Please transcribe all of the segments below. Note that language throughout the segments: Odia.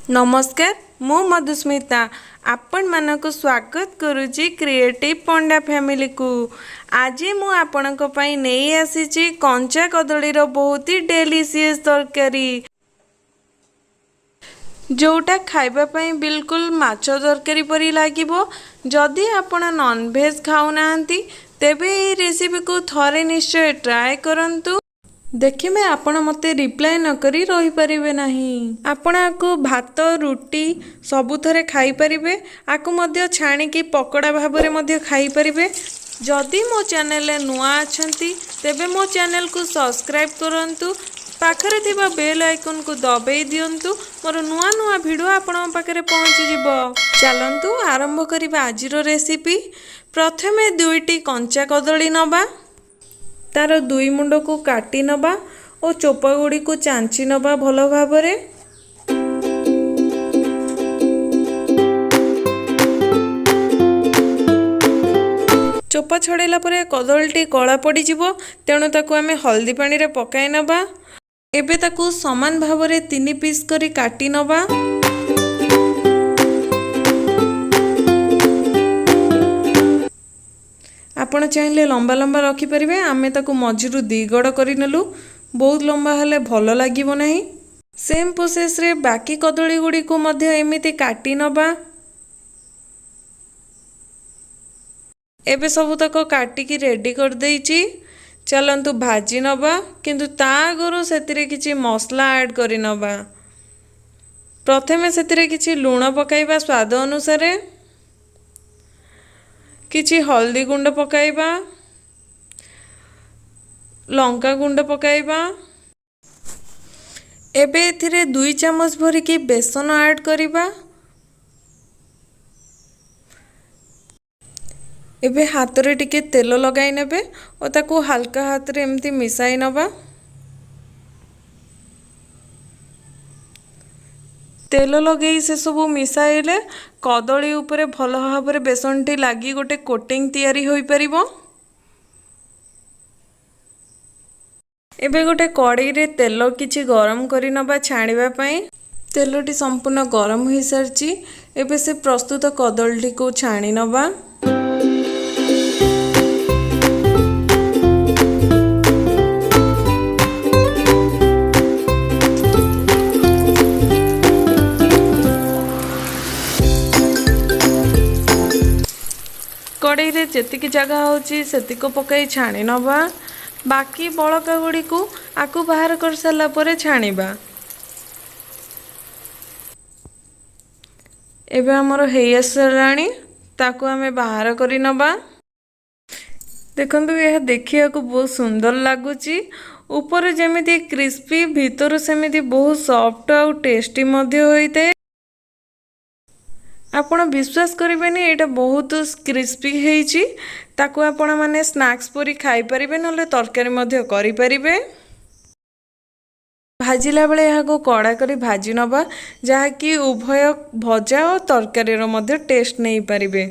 ନମସ୍କାର, ମୁଁ ମଧୁସ୍ମିତା ଆପଣମାନଙ୍କୁ ସ୍ୱାଗତ କରୁଛି କ୍ରିଏଟିଭ୍ ପଣ୍ଡା ଫ୍ୟାମିଲିକୁ। ଆଜି ମୁଁ ଆପଣଙ୍କ ପାଇଁ ନେଇ ଆସିଛି କଞ୍ଚା କଦଳୀର ବହୁତ ହି ଡେଲିସିୟସ୍ ତରକାରୀ, ଯେଉଁଟା ଖାଇବା ପାଇଁ ବିଲକୁଲ ମାଛ ତରକାରୀ ପରି ଲାଗିବ। ଯଦି ଆପଣ ନନଭେଜ୍ ଖାଉନାହାନ୍ତି, ତେବେ ଏହି ରେସିପିକୁ ଥରେ ନିଶ୍ଚୟ ଟ୍ରାଏ କରନ୍ତୁ। ଦେଖିବେ, ଆପଣ ମୋତେ ରିପ୍ଲାଏ ନକରି ରହିପାରିବେ ନାହିଁ। ଆପଣ ଆକୁ ଭାତ, ରୁଟି ସବୁଥିରେ ଖାଇପାରିବେ। ଆକୁ ମଧ୍ୟ ଛାଣିକି ପକୋଡ଼ା ଭାବରେ ମଧ୍ୟ ଖାଇପାରିବେ। ଯଦି ମୋ ଚ୍ୟାନେଲରେ ନୂଆ ଅଛନ୍ତି, ତେବେ ମୋ ଚ୍ୟାନେଲକୁ ସବସ୍କ୍ରାଇବ୍ କରନ୍ତୁ, ପାଖରେ ଥିବା ବେଲ୍ ଆଇକନ୍କୁ ଦବାଇ ଦିଅନ୍ତୁ, ମୋର ନୂଆ ନୂଆ ଭିଡ଼ିଓ ଆପଣଙ୍କ ପାଖରେ ପହଞ୍ଚିଯିବ। ଚାଲନ୍ତୁ ଆରମ୍ଭ କରିବା ଆଜିର ରେସିପି। ପ୍ରଥମେ ଦୁଇଟି କଞ୍ଚା କଦଳୀ ନେବା, ତାର ଦୁଇ ମୁଣ୍ଡକୁ କାଟି ନେବା ଓ ଚୋପା ଗୁଡ଼ିକୁ ଚାଞ୍ଚି ନେବା ଭଲ ଭାବରେ। ଚୋପା ଛଡ଼େଇଲା ପରେ କଦଳୀଟି କଳା ପଡ଼ିଯିବ, ତେଣୁ ତାକୁ ଆମେ ହଳଦୀ ପାଣିରେ ପକାଇ ନେବା। ଏବେ ତାକୁ ସମାନ ଭାବରେ 3 ପିସ୍ କରି କାଟି ନେବା। ଆପଣ ଚାହିଁଲେ ଲମ୍ବା ଲମ୍ବା ରଖିପାରିବେ। ଆମେ ତାକୁ ମଝିରୁ 2 ଗଡ଼ କରିନେଲୁ, ବହୁତ ଲମ୍ବା ହେଲେ ଭଲ ଲାଗିବ ନାହିଁ। ସେମ୍ ପ୍ରୋସେସ୍ରେ ବାକି କଦଳୀ ଗୁଡ଼ିକୁ ମଧ୍ୟ ଏମିତି କାଟି ନେବା। ଏବେ ସବୁତକ କାଟିକି ରେଡ଼ି କରିଦେଇଛି, ଚାଲନ୍ତୁ ଭାଜି ନେବା। କିନ୍ତୁ ତା ଆଗରୁ ସେଥିରେ କିଛି ମସଲା ଆଡ଼୍ କରିନେବା। ପ୍ରଥମେ ସେଥିରେ କିଛି ଲୁଣ ପକାଇବା ସ୍ୱାଦ ଅନୁସାରେ, କିଛି ହଳଦୀ ଗୁଣ୍ଡ ପକାଇବା, ଲଙ୍କା ଗୁଣ୍ଡ ପକାଇବା। ଏବେ ଏଥିରେ 2 ଚାମଚ ଭରିକି ବେସନ ଆଡ଼୍ କରିବା। ଏବେ ହାତରେ ଟିକେ ତେଲ ଲଗାଇ ନେବେ ଓ ତାକୁ ହାଲକା ହାତରେ ଏମିତି ମିଶାଇ ନେବା। ତେଲ ଲଗାଇ ସେସବୁ ମିଶାଇଲେ କଦଳୀ ଉପରେ ଭଲ ଭାବରେ ବେସନଟି ଲାଗି ଗୋଟେ କୋଟିଂ ତିଆରି ହୋଇପାରିବ। ଏବେ ଗୋଟେ କଡ଼େଇରେ ତେଲ କିଛି ଗରମ କରି ନେବା ଛାଣିବା ପାଇଁ। ତେଲଟି ସମ୍ପୂର୍ଣ୍ଣ ଗରମ ହୋଇସାରିଛି। ଏବେ ସେ ପ୍ରସ୍ତୁତ କଦଳୀଟିକୁ ଛାଣି ନେବା। କଡ଼େଇରେ ଯେତିକି ଜାଗା ହେଉଛି ସେତିକି ପକାଇ ଛାଣି ନେବା। ବାକି ବଳକା ଗୁଡ଼ିକୁ ଆକୁ ବାହାର କରିସାରିଲା ପରେ ଛାଣିବା। ଏବେ ଆମର ହେଇ ଆସିଲାଣି, ତାକୁ ଆମେ ବାହାର କରି ନେବା। ଦେଖନ୍ତୁ, ଏହା ଦେଖିବାକୁ ବହୁତ ସୁନ୍ଦର ଲାଗୁଛି। ଉପରେ ଯେମିତି କ୍ରିସ୍ପି, ଭିତରୁ ସେମିତି ବହୁତ ସଫ୍ଟ ଆଉ ଟେଷ୍ଟି ମଧ୍ୟ ହୋଇଥାଏ। ଆପଣ ବିଶ୍ୱାସ କରିବେନି, ଏଇଟା ବହୁତ କ୍ରିସ୍ପି ହେଇଛି। ତାକୁ ଆପଣମାନେ ସ୍ନାକ୍ସ ପରି ଖାଇପାରିବେ, ନହେଲେ ତରକାରୀ ମଧ୍ୟ କରିପାରିବେ। ଭାଜିଲା ବେଳେ ଏହାକୁ କଡ଼ା କରି ଭାଜି ନେବା, ଯାହାକି ଉଭୟ ଭଜା ଓ ତରକାରୀର ମଧ୍ୟ ଟେଷ୍ଟ ନେଇପାରିବେ।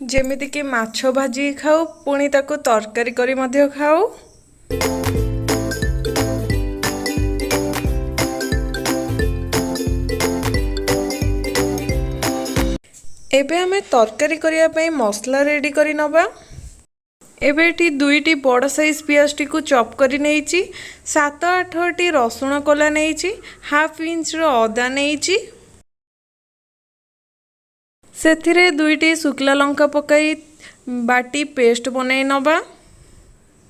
ଯେମିତିକି ମାଛ ଭାଜିକି ଖାଉ, ପୁଣି ତାକୁ ତରକାରୀ କରି ମଧ୍ୟ ଖାଉ। ଏବେ ଆମେ ତରକାରୀ କରିବା ପାଇଁ ମସଲା ରେଡ଼ି କରି ନେବା। ଏବେ ଏଠି ଦୁଇଟି ବଡ଼ ସାଇଜ୍ ପିଆଜଟିକୁ ଚପ୍ କରି ନେଇଛି, 7 8ଟି ରସୁଣ କୋଲା ନେଇଛି, ହାଫ୍ ଇଞ୍ଚର ଅଦା ନେଇଛି। ସେଥିରେ ଦୁଇଟି ଶୁଖିଲା ଲଙ୍କା ପକାଇ ବାଟି ପେଷ୍ଟ ବନେଇ ନେବା।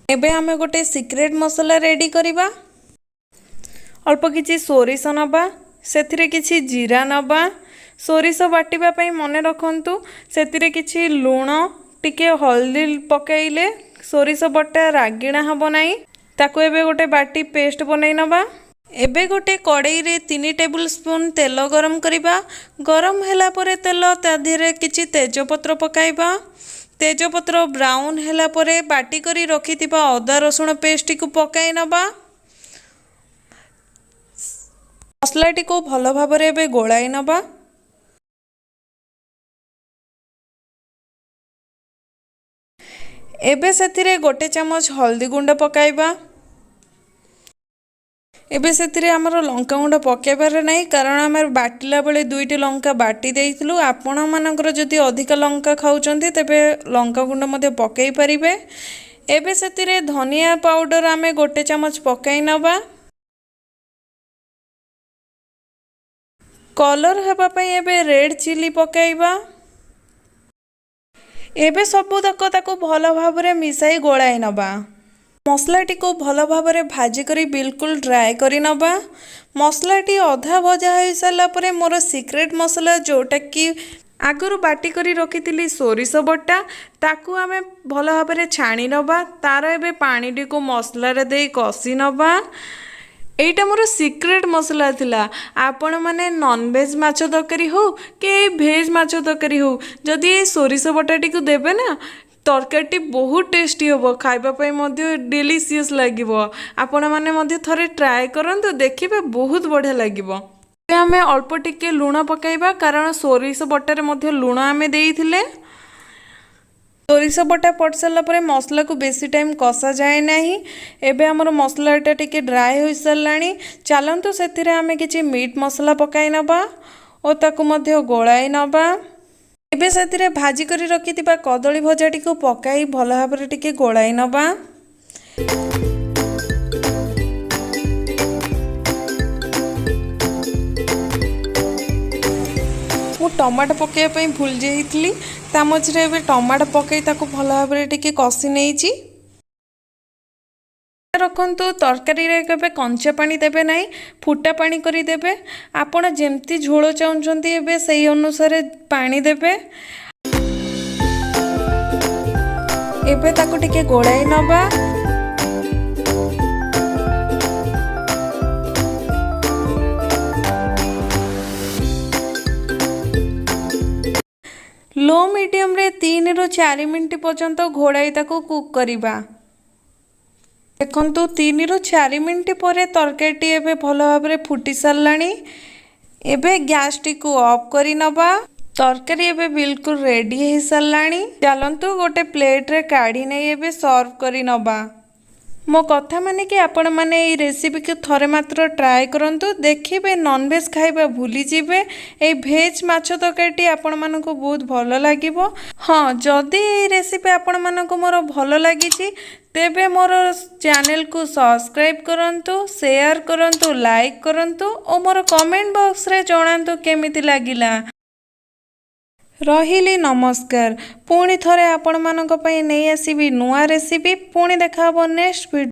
ଏବେ ଆମେ ଗୋଟେ ସିକ୍ରେଟ୍ ମସଲା ରେଡ଼ି କରିବା। ଅଳ୍ପ କିଛି ସୋରିଷ ନେବା, ସେଥିରେ କିଛି ଜିରା ନେବା। ସୋରିଷ ବାଟିବା ପାଇଁ ମନେ ରଖନ୍ତୁ, ସେଥିରେ କିଛି ଲୁଣ, ଟିକେ ହଳଦୀ ପକାଇଲେ ସୋରିଷ ବଟା ରାଗିଣା ହେବ ନାହିଁ। ତାକୁ ଏବେ ଗୋଟେ ବାଟି ପେଷ୍ଟ ବନେଇ ନେବା। ଏବେ ଗୋଟେ କଡ଼େଇରେ 3 ଟେବୁଲ୍ ସ୍ପୁନ୍ ତେଲ ଗରମ କରିବା। ଗରମ ହେଲା ପରେ ତେଲ, ତା ଦେହରେ କିଛି ତେଜପତ୍ର ପକାଇବା। ତେଜପତ୍ର ବ୍ରାଉନ୍ ହେଲା ପରେ ବାଟି କରି ରଖିଥିବା ଅଦା ରସୁଣ ପେଷ୍ଟଟିକୁ ପକାଇ ନେବା। ମସଲାଟିକୁ ଭଲ ଭାବରେ ଏବେ ଗୋଳାଇ ନେବା। ଏବେ ସେଥିରେ 1 ଚାମଚ ହଳଦୀ ଗୁଣ୍ଡ ପକାଇବା। ଏବେ ସେଥିରେ ଆମର ଲଙ୍କାଗୁଣ୍ଡ ପକାଇବାର ନାହିଁ, କାରଣ ଆମେ ବାଟିଲା ବେଳେ 2ଟି ଲଙ୍କା ବାଟି ଦେଇଥିଲୁ। ଆପଣମାନଙ୍କର ଯଦି ଅଧିକା ଲଙ୍କା ଖାଉଛନ୍ତି, ତେବେ ଲଙ୍କାଗୁଣ୍ଡ ମଧ୍ୟ ପକାଇ ପାରିବେ। ଏବେ ସେଥିରେ ଧନିଆ ପାଉଡ଼ର ଆମେ 1 ଚାମଚ ପକାଇ ନେବା। କଲର୍ ହେବା ପାଇଁ ଏବେ ରେଡ଼୍ ଚିଲି ପକାଇବା। ଏବେ ସବୁତକ ତାକୁ ଭଲ ଭାବରେ ମିଶାଇ ଗୋଳାଇ ନେବା। ମସଲାଟିକୁ ଭଲ ଭାବରେ ଭାଜି କରି ବିଲକୁଲ ଡ୍ରାଏ କରି ନେବା। ମସଲାଟି ଅଧା ଭଜା ହୋଇସାରିଲା ପରେ ମୋର ସିକ୍ରେଟ୍ ମସଲା, ଯେଉଁଟାକି ଆଗରୁ ବାଟି କରି ରଖିଥିଲି ସୋରିଷ ବଟା, ତାକୁ ଆମେ ଭଲ ଭାବରେ ଛାଣି ନେବା। ତାର ଏବେ ପାଣିଟିକୁ ମସଲାରେ ଦେଇ କଷି ନେବା। ଏଇଟା ମୋର ସିକ୍ରେଟ୍ ମସଲା ଥିଲା। ଆପଣମାନେ ନନଭେଜ୍ ମାଛ ତରକାରୀ ହେଉ କି ଏଇ ଭେଜ୍ ମାଛ ତରକାରୀ ହେଉ, ଯଦି ଏଇ ସୋରିଷ ବଟାଟିକୁ ଦେବେ ନା, ତରକାରୀଟି ବହୁତ ଟେଷ୍ଟି ହେବ, ଖାଇବା ପାଇଁ ମଧ୍ୟ ଡେଲିସିୟସ୍ ଲାଗିବ। ଆପଣମାନେ ମଧ୍ୟ ଥରେ ଟ୍ରାଏ କରନ୍ତୁ, ଦେଖିବେ ବହୁତ ବଢ଼ିଆ ଲାଗିବ। ଏବେ ଆମେ ଅଳ୍ପ ଟିକେ ଲୁଣ ପକାଇବା, କାରଣ ସୋରିଷ ବଟାରେ ମଧ୍ୟ ଲୁଣ ଆମେ ଦେଇଥିଲେ। ସୋରିଷ ବଟା ପଡ଼ି ସାରିଲା ପରେ ମସଲାକୁ ବେଶୀ ଟାଇମ୍ କଷାଯାଏ ନାହିଁ। ଏବେ ଆମର ମସଲାଟା ଟିକେ ଡ୍ରାଏ ହୋଇସାରିଲାଣି। ଚାଲନ୍ତୁ, ସେଥିରେ ଆମେ କିଛି ମିଟ୍ ମସଲା ପକାଇ ନେବା ଓ ତାକୁ ମଧ୍ୟ ଗୋଳାଇ ନେବା। ଏବେ ସେଥିରେ ଭାଜି କରି ରଖିଥିବା କଦଳୀ ଭଜାଟିକୁ ପକାଇ ଭଲ ଭାବରେ ଟିକେ ଗୋଳାଇ ନେବା। ମୁଁ ଟମାଟୋ ପକାଇବା ପାଇଁ ଭୁଲି ଯାଇଥିଲି ତା ମଝିରେ। ଏବେ ଟମାଟୋ ପକାଇ ତାକୁ ଭଲ ଭାବରେ ଟିକେ କଷି ନେଇଛି। ରଖନ୍ତୁ, ତରକାରୀରେ କେବେ କଞ୍ଚା ପାଣି ଦେବେ ନାହିଁ, ଫୁଟା ପାଣି କରି ଦେବେ। ଆପଣ ଯେମିତି ଝୋଳ ଚାହୁଁଛନ୍ତି, ଏବେ ସେଇ ଅନୁସାରେ ପାଣି ଦେବେ। ଏବେ ତାକୁ ଟିକେ ଗୋଳାଇ ନେବା। ଲୋ ମିଡ଼ିୟମରେ 3ରୁ 4 ମିନିଟ୍ ପର୍ଯ୍ୟନ୍ତ ଘୋଡ଼ାଇ ତାକୁ କୁକ୍ କରିବା। ଦେଖନ୍ତୁ, 3ରୁ 4 ମିନିଟ୍ ପରେ ତରକାରୀଟି ଏବେ ଭଲ ଭାବରେ ଫୁଟି ସାରିଲାଣି। ଏବେ ଗ୍ୟାସଟିକୁ ଅଫ୍ କରି ନେବା। ତରକାରୀ ଏବେ ବିଲକୁଲ ରେଡ଼ି ହେଇସାରିଲାଣି। ଚାଲନ୍ତୁ, ଗୋଟେ ପ୍ଲେଟ୍ରେ କାଢ଼ି ନେଇ ଏବେ ସର୍ଭ କରି ନେବା। ମୋ କଥା ମାନିକି ଆପଣମାନେ ଏଇ ରେସିପିକୁ ଥରେ ମାତ୍ର ଟ୍ରାଏ କରନ୍ତୁ, ଦେଖିବେ ନନଭେଜ୍ ଖାଇବା ଭୁଲିଯିବେ। ଏଇ ଭେଜ୍ ମାଛ ତରକାରୀଟି ଆପଣମାନଙ୍କୁ ବହୁତ ଭଲ ଲାଗିବ। ହଁ, ଯଦି ଏଇ ରେସିପି ଆପଣମାନଙ୍କୁ ମୋର ଭଲ ଲାଗିଛି, ତେବେ ମୋର ଚ୍ୟାନେଲକୁ ସବସ୍କ୍ରାଇବ୍ କରନ୍ତୁ, ସେୟାର କରନ୍ତୁ, ଲାଇକ୍ କରନ୍ତୁ ଓ ମୋର କମେଣ୍ଟ ବକ୍ସରେ ଜଣାନ୍ତୁ କେମିତି ଲାଗିଲା। ରହିଲି, ନମସ୍କାର। ପୁଣି ଥରେ ଆପଣମାନଙ୍କ ପାଇଁ ନେଇ ଆସିବି ନୂଆ ରେସିପି। ପୁଣି ଦେଖା ହେବ ନେକ୍ସଟ ଭିଡ଼ିଓ।